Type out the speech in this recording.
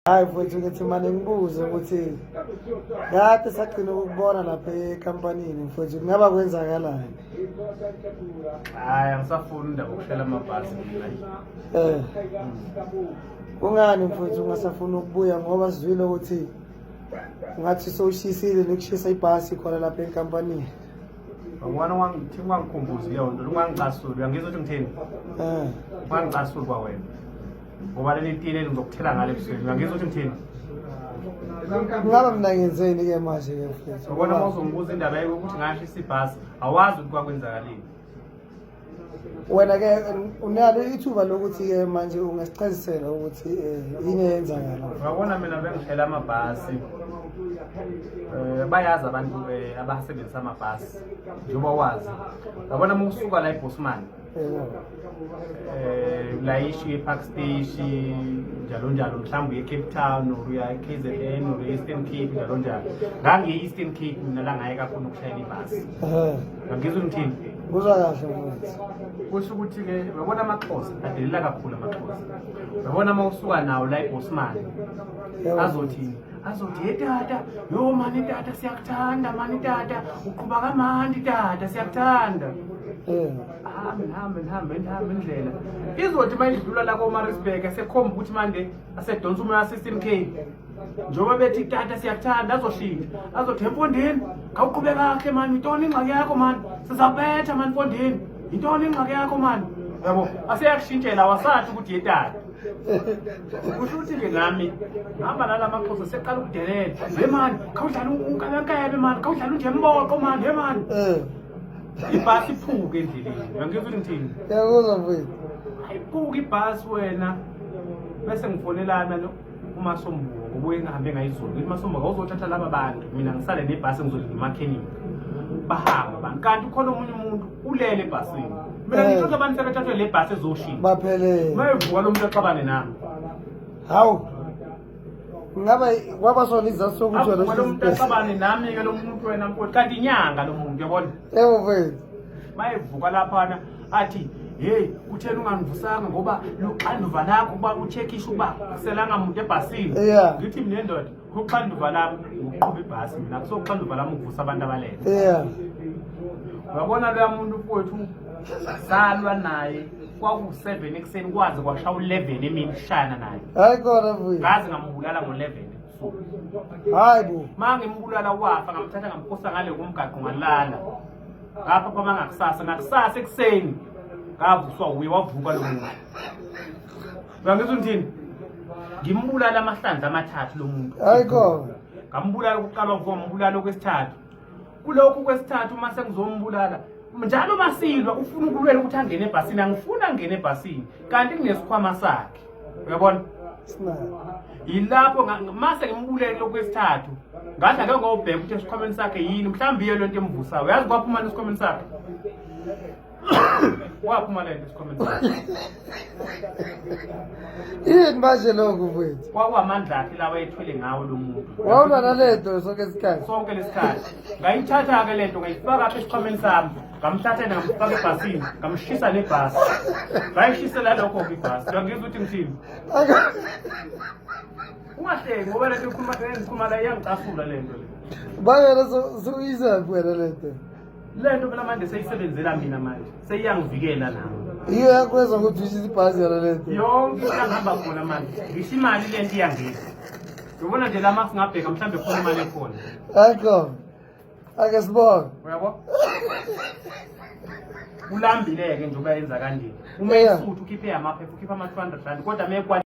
Hayi mfowethu, ngithi mane ngibuze ukuthi kade sagcina ukukubona lapha ekampanini mfowethu, kungaba kwenzakalani? Hayi, angisafuni indaba yokushayela amabhasi mina. Kungani mfowethu ungasafuni ukubuya, ngoba sizwile ukuthi ngathi sowushisile nokushisa ibhasi khona lapha enkampanini? Wabona, wangithi ungangikhumbuzi leyo nto, ungangicasuli. Uyangizwa ukuthi ngithini? Eh. Ungangicasuli kwawena. Ngoba leli tiye leli ngizokuthela ngale ebusweni. Uyangizwa ukuthi ngithini? Kungaba mina ngenzeni-ke manje-ke mfowethu? Ubona, uma uzongibuza indaba yokuthi ngashisa ibhasi, awazi ukuthi kwakwenzakaleni. Wena-ke unalo ithuba lokuthi-ke manje ungasichazisela ukuthi yini eyenzakala. Uyabona, mina bengishayela amabhasi. Bayazi abantu abasebenzisa amabhasi njengoba wazi. Uyabona, uma usuka la eBosman, ulayishi e-Park Station, njalo njalo, mhlawumbe uye e-Cape Town or uya e-KZN or e-Eastern Cape, njalo njalo. Ngangiye-Eastern Cape mina, la ngaye kakhulu ukushayela ibhasi. Ngangizwa ngithini? Kuzwa kahle mfowethu. Kusho ukuthi-ke, uyabona, amaXhosa adelela kakhulu amaXhosa. Uyabona, uma usuka nawo la eBosman, azothini? Azothi, "Ye tata, yo mani tata, siyakuthanda mani tata, uqhuba kamandi tata, siyakuthanda." Hambe hambe hambe hambe indlela, izothi uma idlula la koMaritzburg, asekhomba ukuthi manje asedonsa umoya wase-Eastern Cape. Njengoba bethi, "Tata, siyakuthanda," azoshintsha, azothi, "Emfondini, khawuqhube kakuhle mani, yintoni ingxaki yakho mani? Sizawubetha mani mfondini, yintoni ingxaki yakho mani?" Yabo, aseyakushintshela, wasathi ukuthi yetata. Kusho ukuthi-ke nami ngihamba nala maxhosa, seqala ukudelela. "He mani, khawudlala unkabenkebe mani, khawudlala unjemboqo mani, he mani." Ibhasi iphuke endleleni. Uyangizwa ukuthi ngithini? Ngiyakuzwa mfowethu. Ayiphuke ibhasi wena, bese ngifonelana uMasombuko, ngoba uye ngihambe ngayizolo. Ngithi, "Masombuko, awuzothatha laba bantu, mina ngisale nebhasi, ngizolinda umakhenika." Bahamba abantu, kanti ukhona omunye umuntu ulele ebhasini. Mina ngithatha abantu, sebethathwe le bhasi ezoshintsha. Baphelele. Uma evuka lo muntu, axabane nami. Hawu, ngaba kwaba sona isizathu sokuthi wena Avuka lo muntu, axabane nami-ke lo muntu wena mfowethu, kanti inyanga lo muntu, uyabona. Yebo mfowethu. Mayevuka laphana athi, "Hey, utheni ungangivusanga? Ngoba luxanduva lakho ukuba ucheckishe ukuba kuselanga muntu ebhasini." Ngithi mina, "Ndoda, uxanduva lami ukuqhuba ibhasi, mina kusoxanduva lami ukuvusa abantu abalele." Uyabona, loya muntu mfowethu, salwa naye kwaku-7 ekuseni kwaze kwashaya u-11 emini kushayana naye. Hayi khona mfowethu. Ngaze ngambulala ngo-11 ebusuku. Hayi bo. Ma ngimbulala wafa, ngamthatha ngamphosa ngale komgaqo, ngalala ngapha kwama. Ngakusasa ekuseni ngavuswa uye, wavuka lo muntu. Uyangizwa ngithini? Ngimbulala amahlandla amathathu lo muntu. Hayi khona. Ngambulala okokuqala, wavuka, ngambulala okwesithathu. Kulokhu kwesithathu, uma sengizombulala njalo, masilwa, ufuna ukulwela ukuthi angene ebhasini. Angifuni angene ebhasini, kanti kunesikhwama sakhe, uyabona. Yilapho mase ngimbulele lokwesithathu, ngathi ake ngobheka ukuthi esikhwameni sakhe yini, mhlawumbe iye lento emvusayo. Uyazi kwaphuma esikhwameni sakhe? Waphuma lento esikhwameni sakhe. Yini manje lokhu mfowethu? Kwakwamandla akhe lawa ethwele ngawo lo muntu. Wawulwa nalento sonke isikhathi? Sonke lesikhathi. Ngayithatha-ke lento, ngayifaka apha esikhwameni sami, ngamthatha yena, ngamfaka ebhasini, ngamshisa nebhasi, ngayishisela lokho-ke ibhasi. Uyangizwa ukuthi ngithini? Ungahleki, ngoba lento ikhuluma, engikhuluma la, iyangicasula lento le. Bayona suyizaphi wena lento? Le nto phela manje seyisebenzela mina manje, seyiyangivikela nami. Iyo yakwenza ukuthi ushise ibhasi yona lento? Yonke into angihamba khona manje, ngisho imali le nto iyangisa. Uyabona nje, la singabheka mhlawumbe khona imali ekhona. Hayi khona, ake sibonge. Uyabo, ulambile-ke njengoba yenza kanje. Uma esuthu ukhiphe amaphepha, ukhiphe ama-R200, kodwa mekwa